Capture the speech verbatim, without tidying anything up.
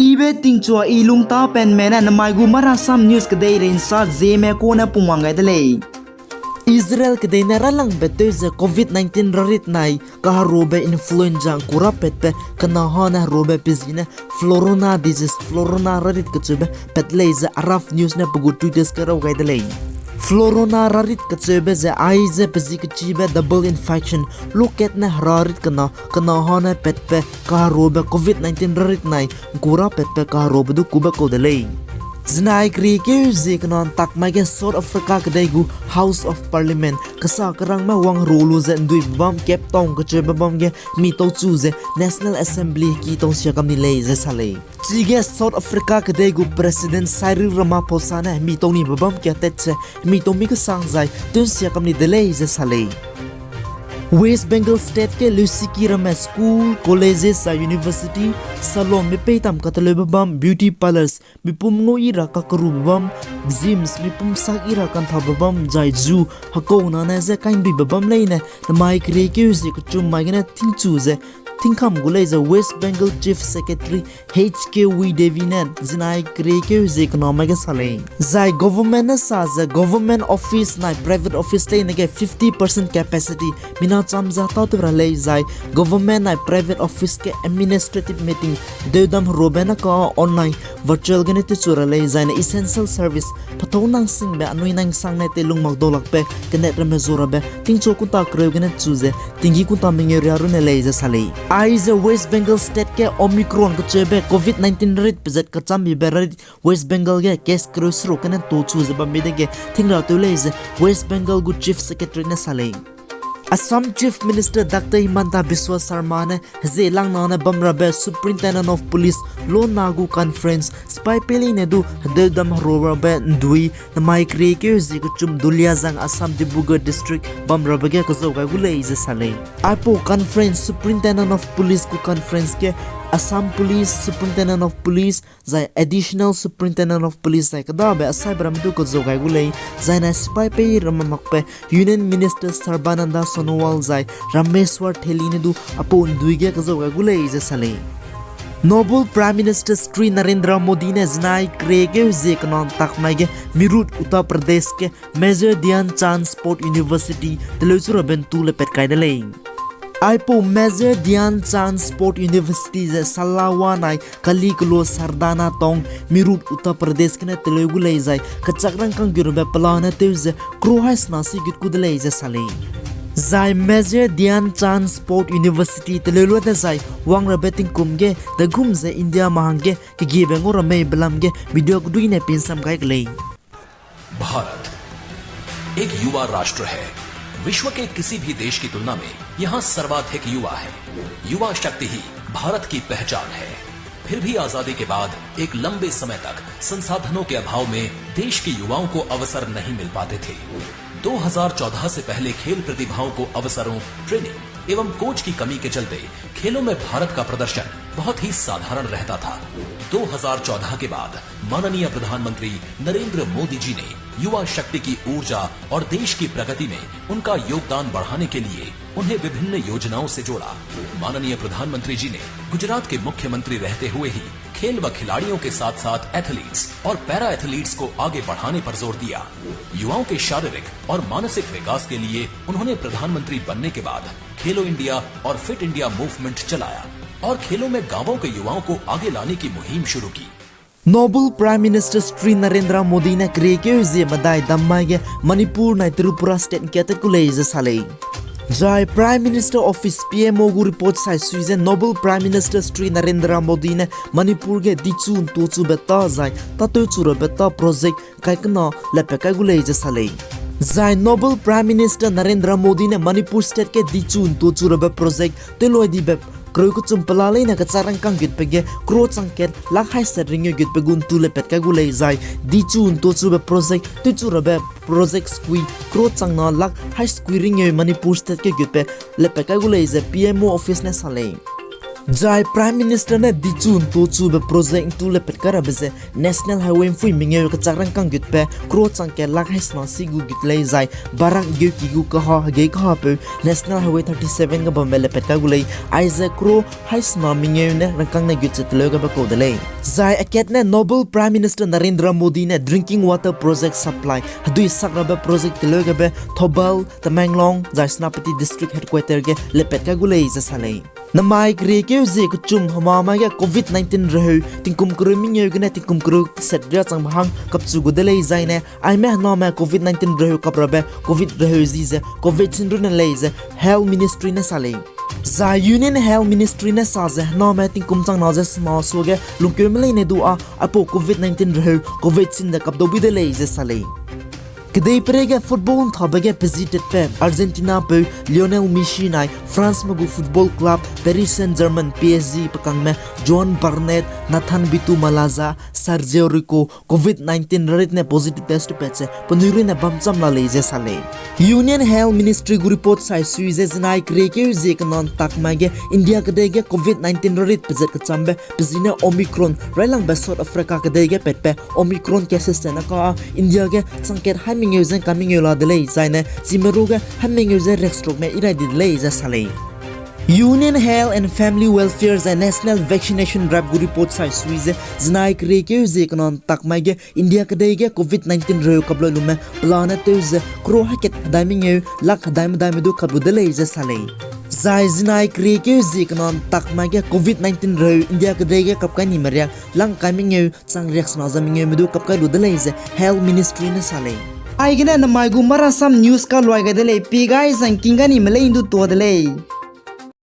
Ibe tingchua i lungtapenme ne namai gu Marasam News kedeirei nsa Zeme kune pungwang gai de lei. Israel kedei ne ralangbe tew ze covid nineteen rarit nai kaherobe influenza ngkurapatbe kena hane herobe pe zi ne Florona disease, Florona rarit kacheube pat lei ze Arab News ne pe gu Twitter ge raw gai de lei. Florona rarit kacheube ze aize pe zi kechibe double infection, lokat ne herarit kena, kena hane patbe kaherobe covid nineteen rarit nai ngkurapatbe kaherobe du kube kau de lei. Zinai keriekeu zie kena ntak mai ge South Africa kedei gu House of Parliament kesa kerangme wangherua lu ze nduibe bam Cape Town kacheube bam ge hemi tau chu ze National Assembly heki tau nsia kam ni lei ze sa lei. Chige South Africa kedei gu President Cyril Ramaphosa ne hemi tau nibe bam kiatat ze hemi tau mi kesang zai tun nsia kam ni de lei ze sa lei. West Bengal State ge leusiki ramme school, colleges zai university, salon mipeitam kateleube bam, beauty parlours, mipum ngau i ra kakerube bam, gyms, mipum sak i ra kanthabe bam, zai zoo, hekauna ne je kainduibe bam leine, namai keriekeu zie kechum mai gene tingchu ze tingkam gu lei ze West Bengal Chief Secretary H K V Devi ne zinai keriekeu zie kena mai ge sa lei. Zai government ne sa ze government office nai private office leine ge fifty percent capacity mina cham ze tâtew ra lei zai government nai private office ge administrative meeting deudam herobe ne ka online virtual gene tewchu ra lei zaine essential service pathau nang singbe anui nang sang ne teilung mak dau lakbe kenet ramme zu rabe tingchu kunta kereu gene chu ze tinggi kunta mengeu ria runne lei ze sa lei. Aize West Bengal State ge Omicron kacheube covid nineteen rarit pezat kachambibe rarit West Bengal ge case kereu seruk gene nto chu ze bambe dege thingra tew lei ze West Bengal gu Chief Secretary ne sa lei. Assam Chief Minister Doctor Himanta Biswa Sarma ne hezie langna ne bamrabe Superintendent of Police lona gu conference sipai pei leine du hedeudam herorabe ndui namai keriekeu zie kechum Duliajang Assam Dibrugarh District bamrabe ge kezau gai gu lei ze sa lei. Aipau conference Superintendent of Police gu conference ge Assam Police, Superintendent of Police, zai Additional Superintendent of Police zai kedabe asaibe ramme du kezau gai gu lei, zaine sipai pei ramme makbe Union Minister Sarbananda Sonowal zai Rameshwar Theli ne du aipau ndui ge kezau gai gu lei ze sa lei. Noble Prime Minister Shri Narendra Modi ne zinai keriekeu zie kena ntak mai ge Meerut, Uttar Pradesh ge Major Dhyan Chand Sports University teleu chu rabe ntu le pat kai de lei. Aipau Major Dhyan Chand Sports University ze Salawa nai Kali kelo Sardana Town, Meerut, Uttar Pradesh gene teleu gu lei zai kechak rangkâng gutbe pelane tew ze crore hai sena si gut ku de lei ze sa lei. Zai Major Dhyan Chand Sports University teleu lu dezai wangrabe tingkum ge degum ze India mahang ge kegiebe ngau ra mei belam ge video keduine pinsam gai ke lei. Bharat एक युवा राष्ट्र है। विश्व के किसी भी देश की तुलना में यहाँ सर्वाधिक युवा है। युवा शक्ति ही भारत की पहचान है। फिर भी आजादी के बाद एक लंबे समय तक संसाधनों के अभाव में देश के युवाओं को अवसर नहीं मिल पाते थे। दो हज़ार चौदह से पहले खेल प्रतिभाओं को अवसरों, ट्रेनिंग एवं कोच की कमी के चलते खेलों में भारत का प्रदर्शन बहुत ही साधारण रहता था। दो हज़ार चौदह के बाद माननीय प्रधानमंत्री नरेंद्र मोदी जी ने युवा शक्ति की ऊर्जा और देश की प्रगति में उनका योगदान बढ़ाने के लिए उन्हें विभिन्न योजनाओं से जोड़ा। माननीय प्रधानमंत्री जी ने गुजरात के मुख्यमंत्री रहते हुए ही खेल व खिलाड़ियों के साथ-साथ एथलीट्स और पैरा एथलीट्स को आगे बढ़ाने पर जोर दिया। युवाओं के शारीरिक और मानसिक विकास के लिए उन्होंने प्रधानमंत्री बनने के बाद खेलो इंडिया और फिट इंडिया मूवमेंट चलाया और खेलों में गांवों के युवाओं को आगे लाने की मुहिम शुरू की। Noble Prime Minister Shri Narendra Modi ne keriekeu zie medai dam mai ge Manipur nai Tripura state ngkiatat ku lei ze sa lei. Zai Prime Minister Office, P M O gu report sai sui ze Noble Prime Minister Shri Narendra Modi ne Manipur ge dichu ntochube tâ zai tâtewchu rabe tâ project kai kena lepat kai gu lei ze sa lei. Zai Noble Prime Minister Narendra Modi ne Manipur state ge dichu ntochu rabe project tewloi dibe kereu kechum pela leine kechak rangkâng gutbe ge crore chang kat lakh hai set ringeu gutbe gu ntu lepat kai gu lei zai dichu ntochube project tewchu rabe project sekui crore chang na lakh hai sekui ringeu Manipur state ge gutbe lepat kai gu lei ze P M O office ne sa lei. Zai Prime Minister ne dichu ntuchube project ntu lepat kai rabe ze National Highway mpui mengeu kechak rangkâng gutbe crore changkat lakh haisena si gu gut lei zai Barak geuki gu kaha hegei kahapeu National Highway thirty seven ge bambe lepat kai gu lei, aize crore haisena mengeu ne rangkâng ne gut ze teleu gabe kau de lei. Zai akat ne Honourable Prime Minister Narendra Modi ne drinking water project supply hedui sak rabe project teleu gabe Thoubal, Tamenglong zai Senapati District Headquarter ge lepat kai gu lei ze sa lei. Namai keriekeu zie kechum hemamai ge Covid nineteen reheu tingkum kereu mengeu gene tingkum kereu teset ria changbe hang kapchu gu de lei zaine, aime hename Covid nineteen reheu kap rabe Covid reheu zi ze Covaxin runne lei ze Health Ministry ne sa lei. Zai Union Health Ministry ne sa ze hename tingkum changna ze sena suage lungkeume leine du â aipau Covid nineteen reheu Covaxin ze kapdau bui de lei ze sa lei. Kedeipereige football nthabe ge pezi tatbe Argentinapeu Lionel Messi nai Franceme gu football club Paris Saint-Germain, P S G pe kangme Joan Bernat, Nathan Bitumalaza, Sergio Rico Covid nineteen rarit ne positive test tepat ze penui runne bam cham la lei ze sa lei. Union Health Ministry gu report sai sui ze zinai keriekeu zie kena ntak mai ge India kedei ge Covid nineteen rarit pezat kechambe pezi ne Omicron railangbe South Africa kedei ge patbe Omicron cases ne ka India ge changkat hai mengeu ze ngkai mengeu la de lei zaine chime ruge hai mengeu ze riakserukme irai di de lei ze sa lei. Union Health and Family Welfare zai National Vaccination Drive gu report sai sui ze zinai keriekeu zie kena ntak mai ge India kedei ge Covid nineteen reheu kap loi lume pelane tew ze crore hakat hedai mengeu lakh hedai medaime du kap lu de lei ze sa lei. Zai zinai keriekeu zie kena ntak mai ge Covid nineteen reheu India kedei ge kap kai nime riak lakh ngkai mengeu chang riaksena ze mengeume du kap kai lu de lei ze Health Ministry ne sa lei. Aigene namai gu Marasam News kaluai gai de lei, pie gai zangking gai nime lei ndu tua de lei.